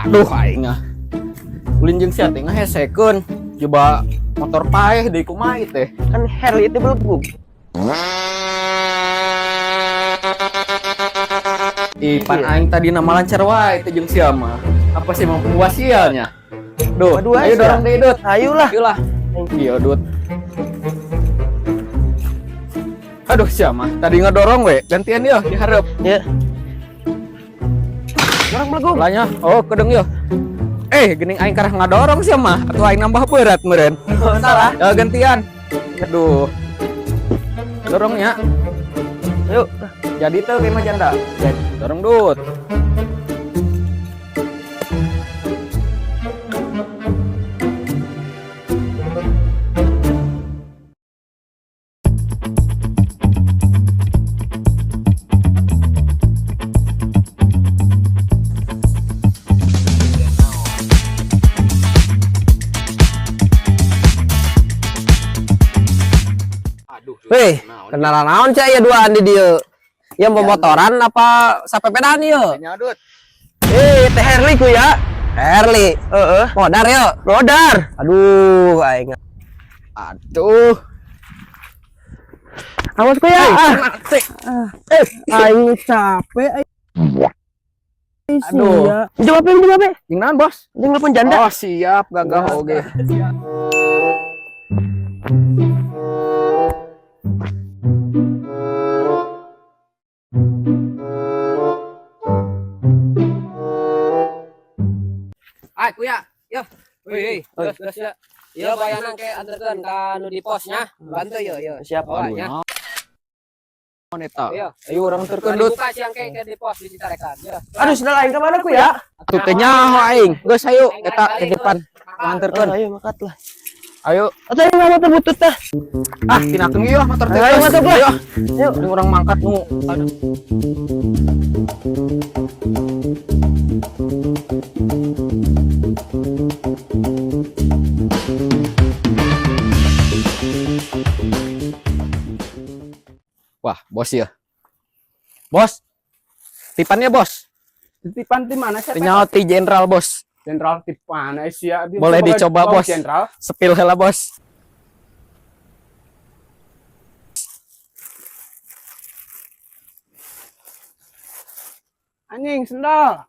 Aduh, aing ah. Ulin jeung sia teh ngahesekeun. Coba motor paeh deui, kumaha ieu teh? Kan Harley itu belegug. Ih, pan aing tadi nama lancar wae teh jeung sia mah. Apa sih mau pembawa sialnya? Duh, Waduh, ayo sia. Dorong deui, Dut. Ayolah. Ayolah. Iya, Dut. Aduh, sia mah tadi ngedorong we, gantian ya diharap. Ya. Orang belegug. Lanya, oh kedeng yo. Eh, gening aing karah ngadorong sia mah, atuh aing nambah berat meureun. Salah. Ya gantian. Aduh. Dorongnya. Yuk. Jadi tuh kayak mah janda. Dorong, Dut. Aduh. Weh, kenalan naon cak ya duaan di dieu? Ya mau motoran apa sapepedan ieu? Nyadut. Eh, teh Harley ku ya. Harley. Heeh. Modar yo. Modar. Aduh, aing. Aduh. Awas ku ya. Ah. Eh, aing capek aing. Aduh. Jawab apa, jawab apa? Jeung naon, Bos? Jeung telepon janda. Oh, siap, gagah oge. Ay, kuya. Yo. Wih, terus terus ya. Yo bayanan ke anterkeun ka nu di posnya. Bantu yo yo. Siap. Oh, Aduh, nya. naon eta? Yo. Ayo urang terkeun, Dut. Dibuka siang ke di pos di Citarekan. Yo. Aduh, sendal aing ka mana ku ya? Atuh teh nyaho aing. Geus ayo eta titipan. Nganterkeun. Ayo makat lah. Ayo. Atau aing motor butut tah. Ah, tinakeun ieu motor teh. Ayo, Geus. masuk lah. Ayo. Ayo. Ini orang mangkat nu. Aduh. Wah, bos ya. Bos. Tipannya, Bos. Titipan di mana sih? Tinggal ti jenderal, Bos. Jenderal di mana sih ya? Boleh dicoba, Bos. Jenderal. Sepil heula, Bos. Anjing, sendal.